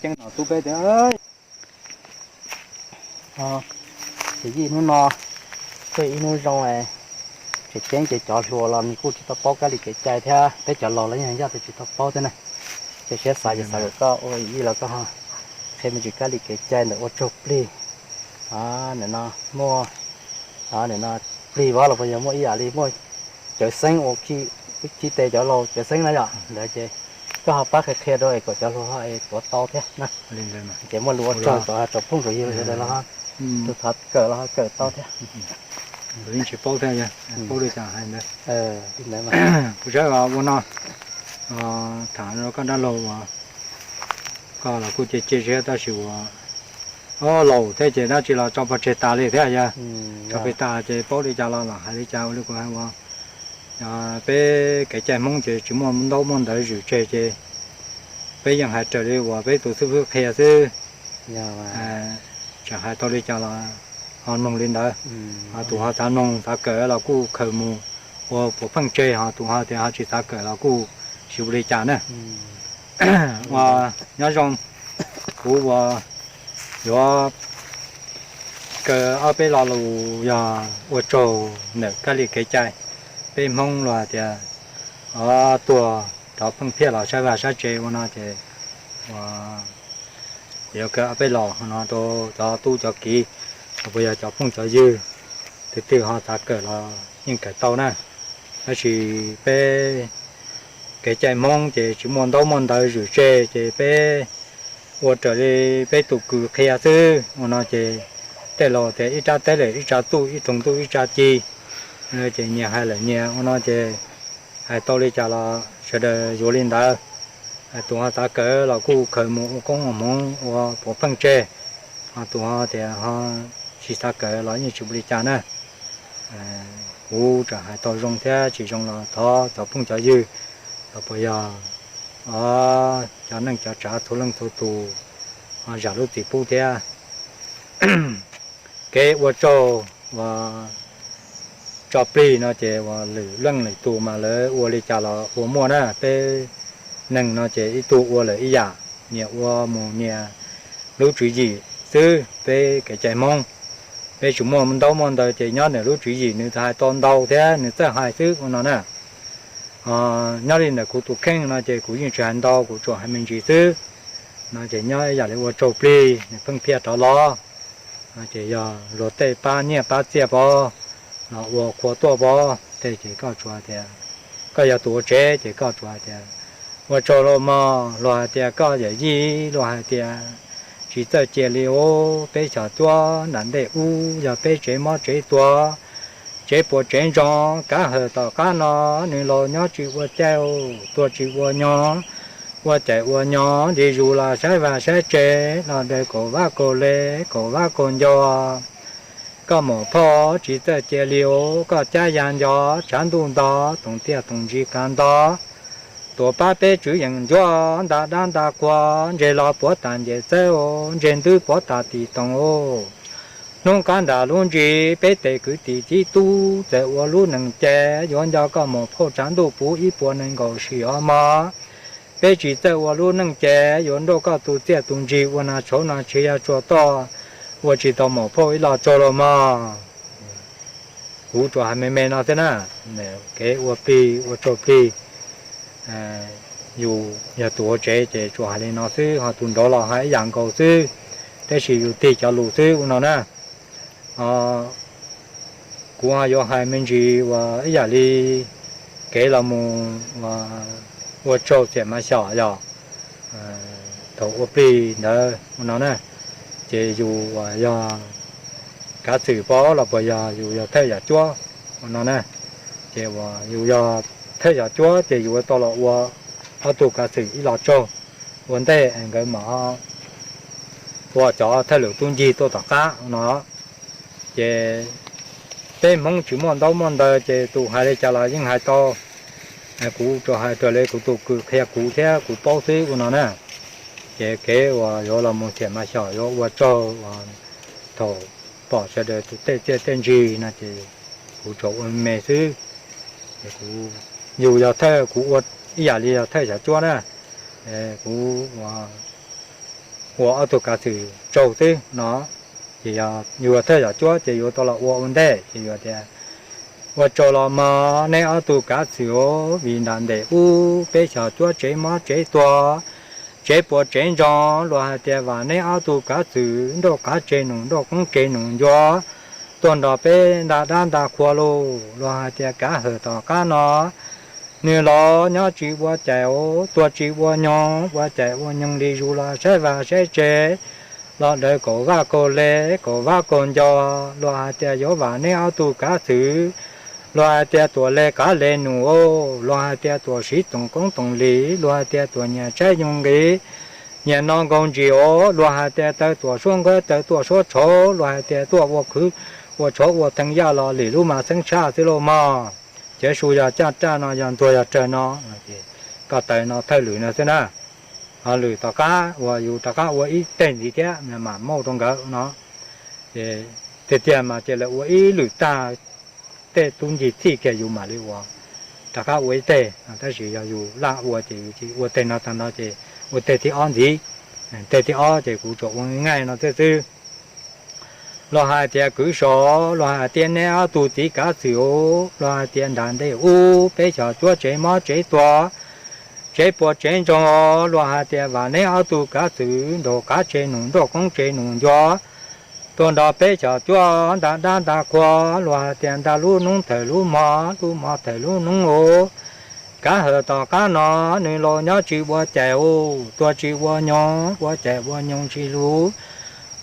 Ceeb no tub peb tias, ces yij hnub no, tuaj ib hnub zoo, tseem ceeb ces cov hluas los nws kuj tsis tau paub kab li kev cai thiab, peb cov laus los yeej yog tias tsis tau paub thiab na. Ces siab xav ces xav kom koj ua yij los koj ho qhia me ntsis kab li kev cai ntawm ua tsaug plig. Nim no muaj, nim no plig vab los puas yog muaj ib yam li muaj cawv xeeb ua khi, khi tes cov laus cawv xeeb na yom, ntawd ces koj ho pab qhia qhia rau es kom cov hluas ho es tuav tau thiab na. Ces muaj lus ua tsaug rau tsoom phooj tsoom ywg sawv daws los, tus thov kawm los ho kawm tau thiab. Tsis paub thiab, paub li cas hais ntawd. Kuv saib ua no, tham rau koj dab laug uas koj los kuj cia cia siab tab sis uas, o, laus thiab ces dab tsi los tso pov tseg tas li thiab yog. Tso pov tseg tas ces paub li cas los los hais li cas ua li kuv hais uas peb kev cai Hmoob ces tsis muaj ntaub muaj ntawv zwm tseg ces peb yeej hais raws li uas peb tus xib fwb qhia xwb. Tseem hais tau li cas los ho mloog li ntawd. Ho tus ho xav mloog xav kawm los kuj khaws mus ua puav pheej tseg, ho tus ho tias ho tsis xav kawm los kuj tsis ua li cas na. Ua nyob zoo, kuv ua yuav kaw ob peb lo lus yog ua tsaug ntawm kab li kev cai peb Hmoob los hais tias tuag rov pheej phiaj los saib vaj saib tsev ua no ces kuv yuav kaw ob peb lo no rau cov tub cov kiv, los puas yog cov phooj cov ywg, tus twg ho xav kawm los yeej kawm tau na. Tab sis peb kev cai Hmoob ces tsis muaj ntaub muaj ntawv zwm tseg ces peb ua raws li peb tus kws qhia xwb ua no ces tej laus tias ib rab teb lawm ib tsa txuj, ib rooj ntuj ib tsa ci, ces nyias hais lawm nyias ua no ces hais tau li cas los sawv daws yuav li ntawd. Tus ho xav kawm los kuj khaws mus ua koob ua hmoov ua puav pheej tseg, ho tus ho tias ho tsis xav kawm los yeej tsis ua li cas na. Kuv tseem hais tau zoo thiab tsis zoo los thov cov phooj cov ywg, los puas yog cov neej cov tsav txhua leej txhua tus ho zam lub txim pub thiab. Kev ua tsaug uas tso plig no ces uas lwm leej lwm tus mas lawv ua li cas los ua muaj na, peb neeg no ces ib tug ua lawm ib yam, nyias ua mus nyias lub tswv yim xwb. Peb kev cai Hmoob, peb tsis muaj ntaub muaj ntawv ces nyob nws lub tswv yim nws hais tau ntau thiab nws txawj hais xwb ua no na. Nyob li ntawm kuv tus kheej no ces kuv yeej tsis hais ntau, kuv tsuas hais me ntsis xwb. No ces nyob ib yam li ua tsaug plig nws pheej phiaj rov los, no ces yog luag tej pab nyiaj pab txiaj pov los ua qhua tuaj pov tej ces koj tsuas hais tias, koj yog tus ua tsev ces koj tsuas hais tias ua tsaug los mog, luag hais tias koj yawm yij, luag hais tias tsis txawj cia li os. Peb xyom cuab nram ntej ub yog peb tsev mob tsev tuag, tsev puas tsev ntsoov, kav hawm tom qab no nws los nyob tsis ua caij, tuag tsis ua nyob, ua caij ua nyob li zus los saib vaj saib tsev los daws kaum vab kaum le, kaum vab kaum nco. Koj muam phauj tsis txawj cia li os, koj cab ya nco, tshav ntuj nto, toom tiaj toom ntsis kav nto, tuam pab peb tswv yeem ncuab, nta dab nta quag, ntseg los puav tas nce txawb os, ntseg ntwb puav tas tim toom os. Hnub qab nram lub ntsis peb tes kwv tij txib tub txawm ua lub neej ces, yuav nco koj muam phauj tshav ntuj puv ib puas nees nkaum sim os mog. Peb tsis txawj ua lub neej ces, yuav nrauj koj tus txiaj tus ntsig ua nas tshauv nas tshia tsuag toj, ua tsis tau muam phauj ib lo tsaug los mog. Kuv tsuas hais me me no xwb na, kev ua plig ua tsaug plig, yus yog tus ua tsev ces tsuas hais li no xwb, ho tus nraud los hais ib yam nkaus xwb, tab sis yus tig cov lus xwb ua no na. Kuv ho yuav hais me ntsis uas ib yam li kev los mus ua tsaug txiam mas xyom yog thaum ua plig ntawd ua no na, ces yus uas yog kav xwm pab los puas yog yus yog thawj yam cuab ua no na, ces uas yus yog thawj yam cuab ces yus ua tau los ua ob tug kav xwm ib lo tsaug ua ntej es nkawd mam ua cov thawj lwm tub ncig tuaj tom qab no. Ces peb Hmoob tsis muaj ntaub muaj ntawv ces tus hais li cas los yeej hais tau. Kuv tsuas hais raws li kuv tus kws qhia kuv thiab kuv paub xwb ua no na. Ces kev uas yuav los mus txiam mas xyom yuav ua tsaug uas thaum pom sawv daws tus tej txiaj tej ntsig no ces kuv tsuas ua me xwb. Yus yog thawj, kuv ua ib yam li yog thawj xyom cuab na, kuv ua ua ob tug kav xwm tsaug xwb no. Ces yog yus thawj xyom cuab ces yuav tau los ua ua ntej ces yus tias, ua tsaug los mog neb ob tug kav xwm os, vim nram ntej ub peb xyom cuab tsev mob tsev tuag, tsev puas tsev ntsoog, luag hais tias vam neb ob tug kav xwm nrauj qav tse num nrauj qoob tse num ncua tuaj nrog peb nta dab nta qhua lauj. Luag hais tias kav hawm tom qab no nws los nyob tsis ua cais os, tuag tsis ua nyoog, ua cais ua nyoog li zus los saib vaj saib tsev, los daws kaum vaj kaum le, kaum vaj kaum nco. Luag hais tias yuav vam neb ob tug kav xwm, luag hais tias tuam le qav le num, luag hais tias tuam siv toom koob toom lis, luag hais tias tuam nyias tshaib nyoog nqis, nyias no nkaug ntsis os, luag hais tias taw tuam suab nqawb taw tuaj suab tshauv, luag hais tias tuaj ua khwv ua tshauv ua thee yaj los lim lub mas xeeb tshaj xwb lauj mog. Cov su yog caj raj no, yog ntxuag yog rawg no, koj taw no thawj lwm no xwb na. Ho lwm tom qab uas yus rov qab ua ib teg ntxiv thiab mam muab rau nkawd no. Ces tiag tiag mas cia lawv ua ib lwm tag, tej tub ncig txhij kiag yus mam li ua, rov qab ua ib teg. Tab sis yog yus laj ua ces yus ua teg no tag no ces ua teg thib ob ntxiv. Teg thib ob ces kuv tsuas ua nqaij no thiab xwb. Luag hais tias kwv sov, luag hais tias neb ob tug txiv kav xwm os, luag hais tias nram ntej ub peb xyom cuab tsev mob tsev tuag, tsev puas tsev ntsoog, luag hais tias vam neb ob tug kav xwm nrauj qav tse num nrauj qoob tse num ncua tuaj nrog peb xyom cuab nta dab nta qhua, luag hais tias nta lub noob thawm lub hmo, lub hmo thawm lub noob os. Kav hawm tom qab no nws los nyob tsis ua cais os, tuag tsis ua nyoog, ua cais ua nyoog tsis lus,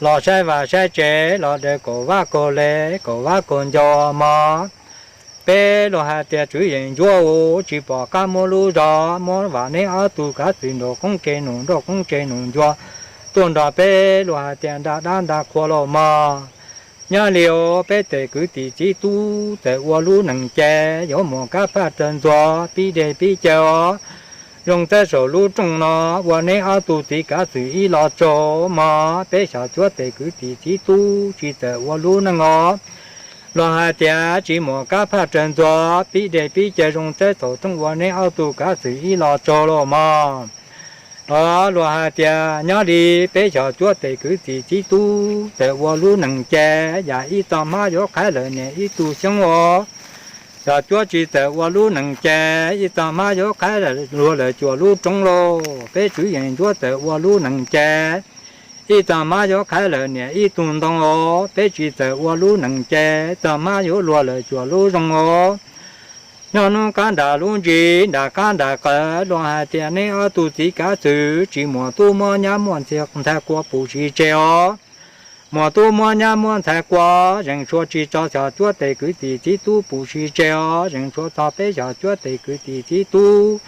los saib vaj saib tsev, los daws kaum vab kaum le, kaum vab kaum nco mog. Peb luag hais tias tswv yeem ncuab os, tsis pom qab muab lub zog, muab vam neb ob tug kav xwm nrauj qoob tse num nrauj qoob tse num ncua tuaj nrog peb luag hais tias nta dab nta qhua los mog. Nyob li os peb tes kwv tij txiv tub txawm ua lub neej ces yuav mus kab phaj raws ntxuag pib dej pib cawv os. Zoo txawb saum lub rooj no ua neb ob tug txiv kav xwm ib los tsaug mog. Peb xyom cuab tes kwv tij txiv tub tsis txawm ua lub neej os, luag hais tias tsis mus kab phaj raws ntxuag pib dej pib cawv zoo txawb saum rooj ua neb ob tug kav xwm ib los tsaug los mog. Os, luag hais tias nyob li peb xyom cuab tes kwv tij txiv tub txawm ua lub neej ces yam ib txog hmab yuav qhaib lawm niam ib tug xyoob os. Xyom cuab tsis txawm ua lub neej ces ib txog hmab yuav qhaib luag lawm cuam lub roob lauj. Peb tswv yeem ncuab txawm ua lub neej ces ib txog hmab yuav qhaib lawm niam ib tug ntoo os. Peb tsis txawm ua lub neej ces txog hmab yuav luag lawm cuam lub zoo os. Nyob hnub qab nram lub ntsis nram qab nram qawv luag hais tias neb ob tug txiv kav xwm tsis muaj tub muaj nyab muaj ntxhais qua pum sis tseg os. Muaj tub muaj nyab muaj ntxhais qua, zeem tshuav tsis txog xyom cuab tes kwv tij txiv tub pum sis tseg os, zeem tshuav txog peb xyom cuab tes kwv tij txiv tub.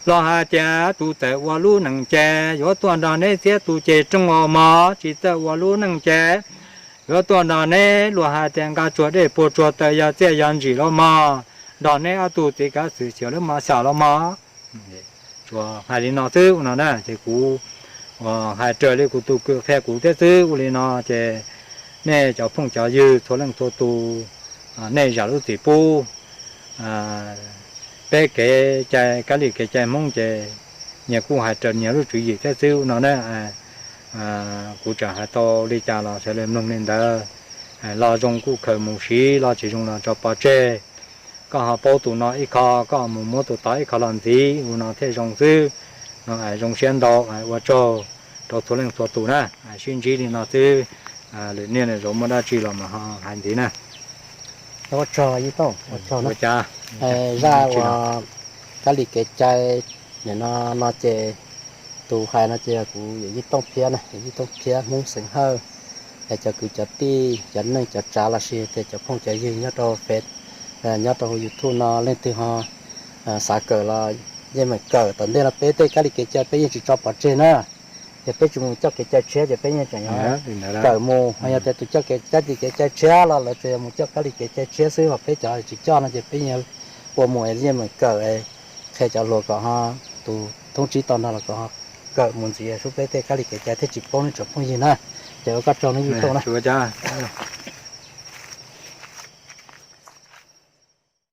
Luag hais tias tus txawm ua lub neej ces yuav tuaj nrog neb txiab tus ceg rooj os mog, tsis txawj ua lub neej ces yuav tuaj nrog neb, luag hais tias nqa tsuag dej puag tsuag taws yog txiaj yog ntsim los mog, nrog neb ob tug txiv kav xwm xyom lub mos xyom los mog. Tsuas hais li no xwb ua no na, ces kuv hais raws li kuv tus kwv qhia kuv thiab xwb. Ua li no ces nej cov phooj cov ywg txhua leej txhua tus, nej zam lub txim pub. Peb kev cai, kab li kev cai Hmoob ces nyias kuj hais raws nyias lub tswv yim thiab xwb ua no na. Kuv tseem hais tau li cas los sawv daws mloog li ntawd. Lo zoo kuj khaws mus siv, lo tsis zoo los tso pov tseg. Koj ho paub tus no ib qho, koj mus muab tus tod ib qho los ntxiv ua no thiaj zoo xwb. No zoo siab ntau, ua tsaug rau txhua leej txhua tus na. Sib ntsib li no xwb, lwm niaj lwm zaus muaj dab tsi los mas ho hais ntxiv na. Ua tsaug Yij Tooj, ua tsaug na. Zaj uas kab li kev cai nim no no ces tus hais no ces yog kuv yawm Yij Tooj Phiab na, yawm Yij Tooj Phiab Hmoob xeem Hawj. Es cov kwv cov tij cov neej cov tsav los sis tias cov phooj cov ywg nyob rau Face, nyob rau hauv YouTube no leej twg ho xav kawm los yeej meem kawm. Tom ntej no peb tej kab li kev cai peb yeej tsis tso pov tseg na. Yog peb tsis mus coj kev cai tshiab ces peb yeej tseem kawm mus, ho yog tias tus coj kev, kab li kev cai tshiab los lawv tsuas yog mus coj kab li kev cai tshiab xwb, ho peb cov tsis coj no ces peb yeej ua mus yeej meem kawm, qhia cov hluas kom ho, tus thoob tsib tau nrog los kom ho kawm mus ntxiv, sub peb tej kab li kev cai thiaj tsis paub nej tsoom phooj ywg na. Ces ua koj tsaug na Yij Tooj na.